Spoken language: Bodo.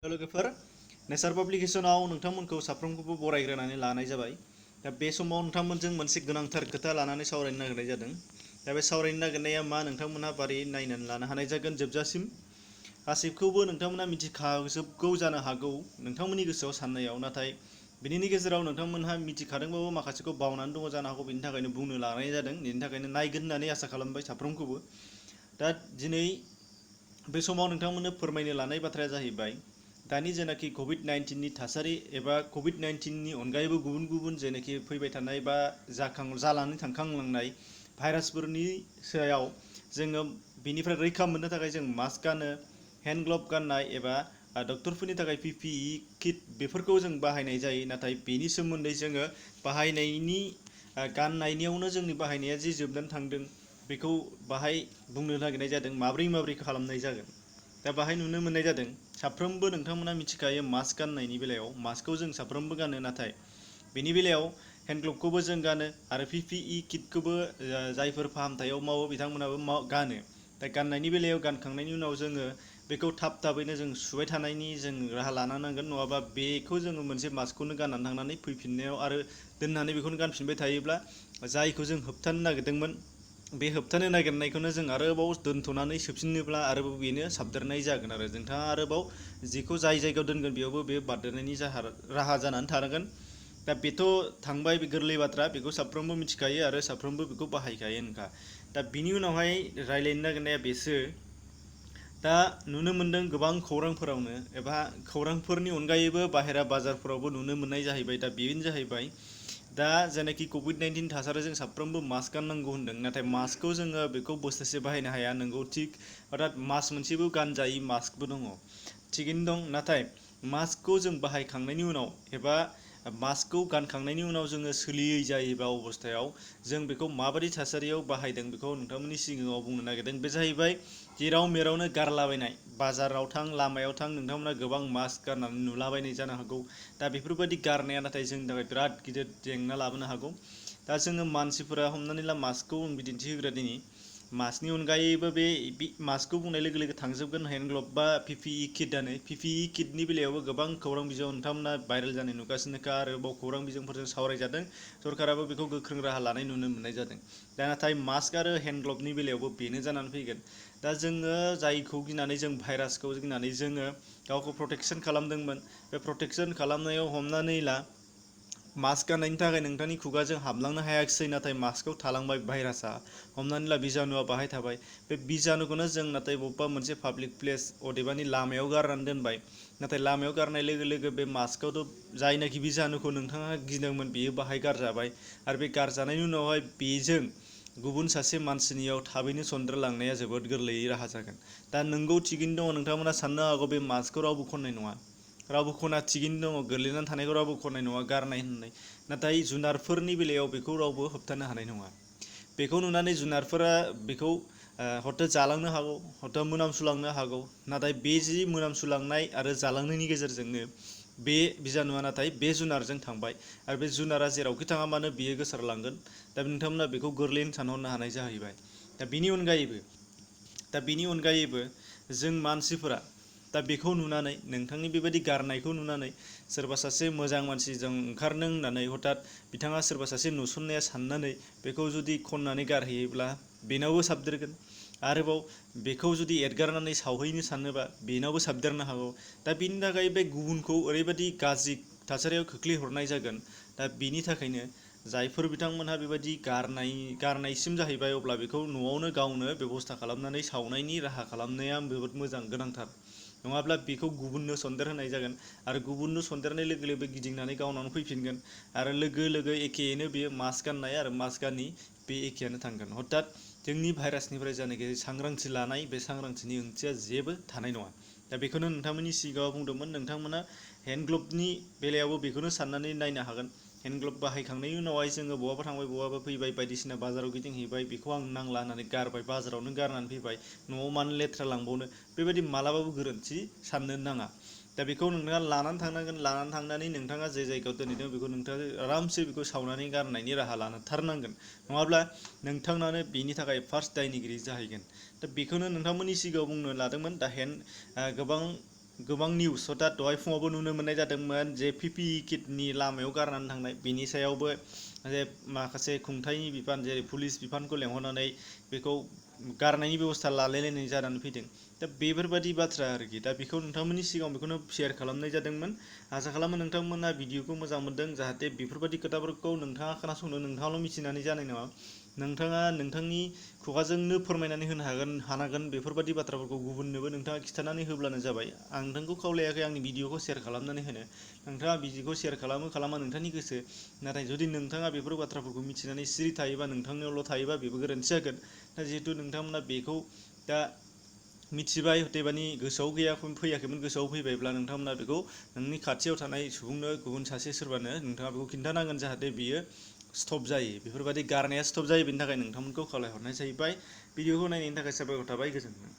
लोगोफोर नेचार पाब्लिकेशनाव नोंथांमोनखौ साफ्रोमखौबो बरायग्रोनानै लानाय जाबाय। दा बे समाव नोंथांमोनजों मोनसे गोनांथार खोथा लानानै सावरायनो नागिरनाय जादों। दा बे सावरायनो नागिरनाया मा नोंथांमोनहा बारै नायनानै लानो हानाय जागोन जोबजासिम। गासिबखौबो नोंथांमोना मिथिखाजोबगौ जानो हागौ नोंथांमोननि गोसोआव साननायाव, नाथाय बिनि गेजेराव नोंथांमोनहा मिथिखादोंबाबो माखासेखौ बावनानै दङ जानो हागौ। बेनि थाखायनो बुंनो लानाय जादों, बेनि थाखायनो नायगोन होननानै आसा खालामबाय साफ्रोमखौबो। दा दिनै बे समाव नोंथांमोननो फोरमायनो लानाय बाथ्राया जाहैबाय दानि जेनाखि कभिड-19 नि थासारि एबा कभिड-19 नि अनगायैबो गुबुन गुबुन जेनाखि फैबाय थानाय बा जालांनानै थांखांलांनाय भाइरासफोरनि सायाव जोङो बेनिफ्राय रैखा मोननो थाखाय जों मास्क गानो, हेन्ड ग्लभ गाननाय एबा डक्टरफोरनि थाखाय PPE किट बेफोरखौ जों बाहायनाय जायो। नाथाय बेनि सोमोन्दै जोङो बाहायनायनि गाननायनियावनो जोंनि बाहायनाया जि जोबनानै थांदों बेखौ बाहाय बुंनो नागिरनाय जादों माब्रै खालामनाय जागोन। दा बाहाय नुनो मोननाय जादों साफ्रोमबो नोंथांमोना मिथिखायो मास्क गाननायनि बेलायाव मास्कखौ जों साफ्रोमबो गानो, नाथाय बेनि बेलायाव हेन्ड ग्लभखौबो जों गानो आरो PPE किटखौबो जायफोर फाहामथायाव मावो बिथांमोनाबो गानो। दा गाननायनि बेलायाव गानखांनायनि उनाव जोङो बेखौ थाबैनो जों सुबाय थानायनि जों राहा लानो नांगोन, नङाबा बेखौ जोङो मोनसे मास्कखौनो गाननानै थांनानै फैफिननायाव आरो दोननानै बेखौनो गानफिनबाय थायोब्ला जायखौ जों होबथानो नागिरदोंमोन बे होबथानो नागिरनायखौनो जों आरोबाव दोनथ'नानै सोफिनोब्ला आरोबाव बेनो साबदेरनाय जागोन आरो नोंथाङा आरोबाव जिखौ जाय जायगायाव दोनगोन बेयावबो बे बारदेरनायनि राहा जानानै थानांगोन। दा बेथ' थांबाय, बे गोरलै बाथ्रा, बेखौ साफ्रोमबो मिथिखायो आरो साफ्रोमबो बेखौ बाहायखायोनोखा। दा बिनि उनावहाय रायलायनो नागिरनाया बेसो, दा नुनो मोनदों गोबां खौरांफोरावनो एबा खौरांफोरनि अनगायैबो बाहेरा बाजारफोरावबो नुनो मोननाय जाहैबाय। दा बेनो जाहैबाय दा जेनाखि कभिड-19 थासारिजों साफ्रोमबो मास्क गाननांगौ होनदों, नाथाय मास्कखौ जोङो बेखौ बोसोरसे बाहायनो हाया। नोंगौ थिग, अर्थात मास मोनसेबो गानजायै मास्कबो दङ, थिगैनो दं। नाथाय मास्कखौ जों बाहायखांनायनि उनाव एबा मास्कखौ गानखांनायनि उनाव जोङो सोलियै जायोबा अबस्थायाव जों बेखौ माबायदि थासारियाव बाहायदों बेखौ नोंथांमोननि सिगाङाव बुंनो नागिरदों। बे जाहैबाय जेराव मेरावनो गारलाबायनाय, बाजाराव थां लामायाव थां नोंथांमोना गोबां मास्क गारनानै नुलाबायनाय जानो हागौ। दा बेफोरबायदि गारनाया नाथाय जोंनि थाखाय बिराद गिदिर जेंना लाबोनो हागौ। दा जोङो मानसिफोरा हमनानै ला मास्कखौ बिदिन्थि होग्रा दिनै मास्कनि अनगायैबो बे मास्कखौ बुंनाय लोगो लोगो थांजोबगोन हेन्ड ग्लभ बा PPE किटआनो। PPE किटनि बेलायावबो गोबां खौरां बिजोङाव नोंथांमोना भाइरेल जानाय नुगासिनोखा, आरोबाव खौरां बिजोंफोरजों सावरायजादों, सरकाराबो बेखौ गोख्रों राहा लानाय नुनो मोननाय जादों। दा नाथाय मास्क आरो हेन्ड ग्लभनि बेलायावबो बेनो जानानै फैगोन। दा जोङो जायखौ गिनानै जों भाइरासखौ गिनानै जोङो गावखौ प्रटेकसन खालामदोंमोन, बे प्रटेकसन खालामनायाव हमनानै ला मास्क गाननायनि थाखाय नोंथांनि खुगाजों हाबलांनो हायाखिसै, नाथाय मास्कआव थालांबाय भाइरासआ, हमनानै ला बिजानुआ बाहाय थाबाय। बे बिजानुखौनो जों नाथाय बबेबा मोनसे पाब्लिक प्लेस अदेबानि लामायाव गारनानै दोनबाय, नाथाय लामायाव गारनाय लोगो लोगो बे मास्कआवथ' जायनाखि बिजानुखौ नोंथाङा गिदोंमोन बेयो बाहाय गारजाबाय, आरो बे गारजानायनि उनावहाय बेजों गुबुन सासे मानसिनियाव थाबैनो सन्देरलांनाया जोबोद गोरलैयै राहा जागोन। दा नोंगौ थिगैनो दङ, नोंथांमोना साननो हागौ बे मास्कखौ रावबो खननाय नङा, रावबो खना, थिगैनो दङ, गोरलैनानै थानायखौ रावबो खननाय नङा गारनाय होननाय, नाथाय जुनारफोरनि बेलायाव बेखौ रावबो होबथानो हानाय नङा। बेखौ नुनानै जुनारफोरा बेखौ हयथ' जालांनो हागौ, हयथ' मोनामसुलांनो हागौ, नाथाय बे जि मोनामसुलांनाय आरो जालांनायनि गेजेरजोंनो बे बिजानुआ नाथाय बे जुनारजों थांबाय, आरो बे जुनारा जेरावखि थाङा मानो बियो गोसारलांगोन। दा नोंथांमोना बेखौ गोरलैयैनो सानहरनो हानाय जाहैबाय। दा बिनि अनगायैबो जों मानसिफोरा दा बेखौ नुनानै, नोंथांनि बेबायदि गारनायखौ नुनानै सोरबा सासे मोजां मानसिजों ओंखारदों होननानै हथात बिथाङा सोरबा सासे नुसन्नाया साननानै बेखौ जुदि खननानै गारहैयोब्ला बेनावबो साबदेरगोन। आरोबाव बेखौ जुदि एरगारनानै सावहैनो सानोबा बेनावबो साबदेरनो हागौ। दा बिनि थाखाय बे गुबुनखौ ओरैबायदि गाज्रि थासारियाव खोख्लैहरनाय जागोन। दा बिनि थाखायनो जायफोर बिथांमोनहा बेबायदि गारनायसिम जाहैबाय, अब्ला बेखौ न'आवनो गावनो बेब'स्था खालामनानै सावनायनि राहा खालामनाया जोबोद मोजां, गोनांथार। नङाब्ला बेखौ गुबुननो सन्देर होनाय जागोन, आरो गुबुननो सन्देरनाय लोगो लोगो गिदिंनानै गावनावनो फैफिनगोन, आरो लोगो लोगो एखेयैनो बेयो मास्क गाननाय आरो मास्क गानि बे एखेयानो थांगोन। हथात जोंनि भाइरासनिफ्राय जायनाखि सांग्रांथि लानाय, बे सांग्रांथिनि ओंथिया जेबो थानाय नङा। दा बेखौनो नोंथांमोननि सिगाङाव बुंदोंमोन। नोंथांमोना हेन्ड ग्लभनि बेलायावबो बेखौनो साननानै नायनो हागोन। हेन्ड ग्लभ बाहायखांनायनि उनावहाय जोङो बहाबा थांबाय, बहाबा फैबाय, बायदिसिना बाजाराव गिदिंहैबाय, बेखौ आं नांला होननानै गारबाय, बाजारावनो गारनानै फैबाय, न'आव मानो लेथ्रा लांबावनो, बेबायदि मालाबाबो गोरोन्थि साननो नाङा। दा बेखौ नोंथाङा लानानै थांनांगोन, लानानै थांनानै नोंथाङा जे जायगायाव दोनहैदों बेखौ नोंथाङा आरामसे बेखौ सावनानै गारनायनि राहा लाथारनांगोन, नङाब्ला नोंथांनानो बेनि थाखाय फार्स्ट दायनिगिरि जाहैगोन। दा बेखौनो नोंथांमोननि सिगाङाव बुंनो लादोंमोन। दा गोबां गोबां निउस दा दहाय फुङावबो नुनो मोननाय जादोंमोन जे PPE किटनि लामायाव गारनानै थांनाय बेनि सायावबो जे माखासे खुंथायनि बिफान जेरै पुलिस बिफानखौ लेंहरनानै बेखौ गारनायनि बेब'स्था लालायलायनाय जानानै फैदों। दा बेफोरबादि बाथ्रा आरोखि दा बेखौ नोंथांमोननि सिगाङाव बेखौनो शेयार खालामनाय जादोंमोन। आसा खालामो नोंथांमोना भिडिअखौ मोजां मोनदों जाहाथे बेफोरबादि खोथाफोरखौ नोंथाङा खोनासंनो नोंथाङाल' मिथिनानै जानाय नङा। नोंथाङा नोंथांनि खुगाजोंनो फोरमायनानै होनो हानांगोन बेफोरबादि बाथ्राफोरखौ गुबुननोबो नोंथाङा खिन्थानानै होब्लानो जाबाय। आं नोंथांखौ खावलायाखै आंनि भिडिअखौ शेयार खालामनानै होनो। नोंथाङा भिडिअखौ शेयार खालामो खालामा नोंथांनि गोसो। नाथाय जुदि नोंथाङा बेफोर बाथ्राफोरखौ मिथिनानै सिरि थायोबा नोंथांनियावल' थायोबा बेबो गोरोन्थि जागोन। दा जिहेतु नोंथांमोना बेखौ दा मिथिबाय अदेबानि गोसोआव फैयाखैमोन गोसोआव फैबायब्ला नोंथांमोना बेखौ नोंनि खाथियाव थानाय सुबुंनो गुबुन सासे सोरबानो नोंथाङा बेखौ खिन्थानांगोन जाहाथे बियो स्टप जायो बेफोरबायदि गारनाया स्टप जायो बेनि थाखाय नोंथांमोनखौ खावलायहरनाय जाहैबाय। भिडिअखौ नायनायनि थाखाय साबायखर थाबाय गोजोन्थों।